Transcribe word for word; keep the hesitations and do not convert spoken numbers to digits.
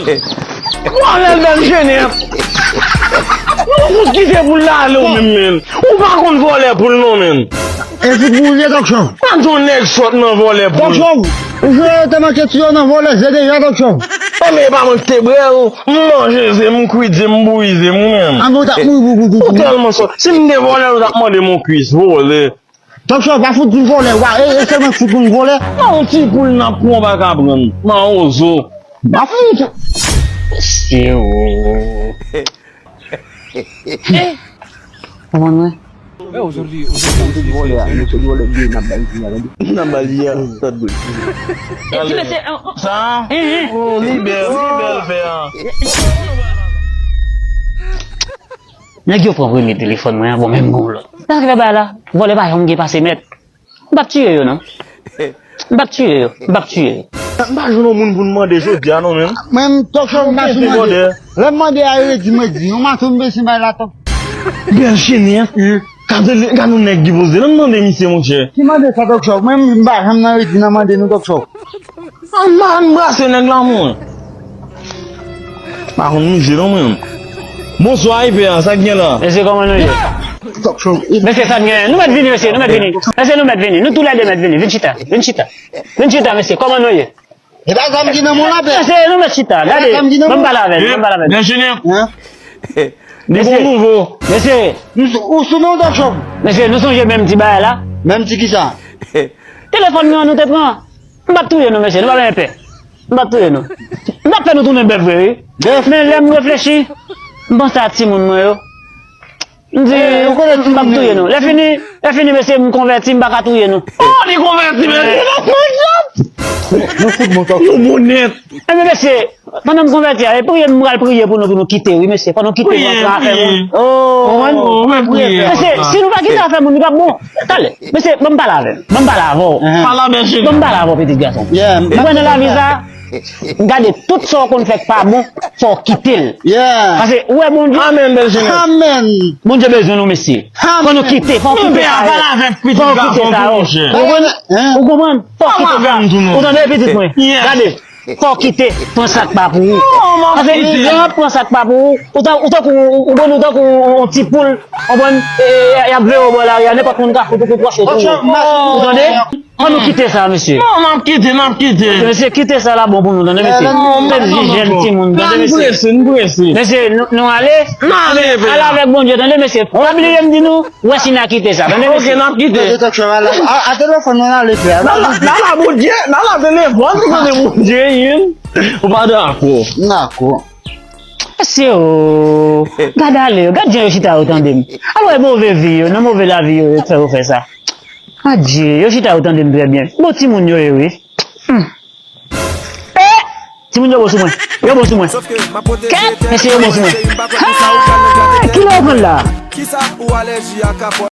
Vòlè bèl jenèt. Ou fout kite poul la ale w menm, menm. Ou pa konn vòlè poul non, menm. E fout pou ou ye, Tòk Show. Pa di yon nèg sòt nan vòlè poul. Tòk Show. Ou jwe te manke tiyo nan vòlè ze deja, Tòk Show. Enben, e pa mwen ki te brè w. M manje ze m, m kwit ze m, m bouyi ze m, ou menm. An, bon, ta, wi, wi, wi, wi, ou tèlman sòt. Si m te vòlè, ou t ap mande m yon kwis, vòlè. Tòk Show, pa fout di m vòlè, wa, e, e sèlman fout moun vòlè. Nan yon ti poul n ap pran, w pa ka pran. Nan yon zo. Pa fout. Mesye, o. Konprann mwen? Vòlè a, mesye vòlè, n ap bay li, n ap bay li, sa dwe. Sa? O, li bèl, li bèl fè a. Nèg yo pran premye telefòn mwen an, bon, menm gon lòt. Sa k fè bagay la? Vòlè pa janm gen pase mèt. M p ap tiye yo, non. M p ap tiye yo. M p ap tiye yo. M pa jwenn yon moun pou n mande jodi a, non, menm. Mwen, m Tòk Show, m pa sou mande. Lè m mande a, yo di, mwen di, yon mato m bese bay la, Tòk. Bèl chenèt. Gade, gade yon nèg ki poze. Nan mande misye, monchè. Ki mande sa, Tòk Show? Mwen, m pa janm nan redi nan mande nou, Tòk Show. Ann, ann brase nèg la, mwen. Pa konn mize non, mwen. Bonswa, epè a, sa k gen la? Mesye, kòman nou ye? Tòk Show. Mesye, sa n gen? Nou mèt vini, mesye, nou mèt vini. Mesye, nou mèt vini. Nou toulède mèt vini. Vin chita, vin chita. Vin chita, mesye, kòman nou ye? E pa zam ki nan men w la, pè. Mesye, nou mèt chita. Gade, ban m pale avè l, ban m pale avè l. Enjenyè. Li gon nouvo. Mesye. Ou sou men w, Tòk Show. Mesye, nou sonje menm ti bagay la? Menm ti kisa? Telefòn nan nou te pran. M p ap touye nou, mesye, nou pa bezwen pè. M p ap touye nou. M t ap fè nou tounen bèf vre, wi. Men lè m reflechi, m panse a timoun mwen yo. M di, m p ap touye nou. Lè fini, lè fini, mesye, m konvèti, m pa ka touye nou. Oh, li konvèti, mesye, nou fout bon, Tòk Show. Nou bon nèt. Enben, mesye, pandan m konvèti a, e priye m pral priye pou nou, pou nou kite, wi, mesye. Fò nou kite afè moun. Konprann? Mesye, si nou pa kite afè moun, li p ap bon. Talè. Mesye, ban m pale avè l. Ban m pale avè w. Pale avè l, cheri. Ban m pale avè w, pitit gason. Ou wè nan lavi sa, gade, tout sa w konn fè k pa bon, fò w kite l. Paske, ou wè Bondye. Amèn, bèl jenès. Amèn. Bondye bezwen nou, mesye. Fò nou kite, fò w kite sa yo. Fò w kite sa yo. Ou konprann? Ou konprann? Fò w kite sa. Ou tande, pitit mwen? Gade. Fò w kite pran sa k pa pou ou. Paske lè w ap pran sa k pa pou ou, ou tan, ou tankou, ou konn, ou tankou yon ti poul, w konprann, e, y ap veye w bò lari a, nenpòt moun ka fout ou kou kwoche tou. Ou tande? Ann nou kite sa, mesye. Non, n ap kite, n ap kite. Mesye, kite sa la bon pou nou, tande, mesye. Fè nou jèn timoun, tande, mesye. Mesye, nou, nou ale. N ale, ale avèk Bondye, tande, mesye. Pa bliye m di nou, Wè si n a kite sa, tande mesye. Ok, n ap kite. Tande Tòk Show a la. A, a telefòn nan ale fè a. Nan la, nan la Bondye, nan la telefòn, se kote Bondye ye. Ou pa dakò. M dakò. Mesye o, gad ale yo, gad jan yo chita yo tande m. Al wè move vi yo, nan move lavi yo, yo fè yo fè sa. Adye, yo chita yo tande m trè byen. Bon timoun yo ye wi. Hmm. Eh! Timoun yo bon sou mwen. Yo bon sou mwen. Kèt, mesye yo bon sou mwen. Hey! Kilè yo pran l la? Kisa ou alèji a kapòt?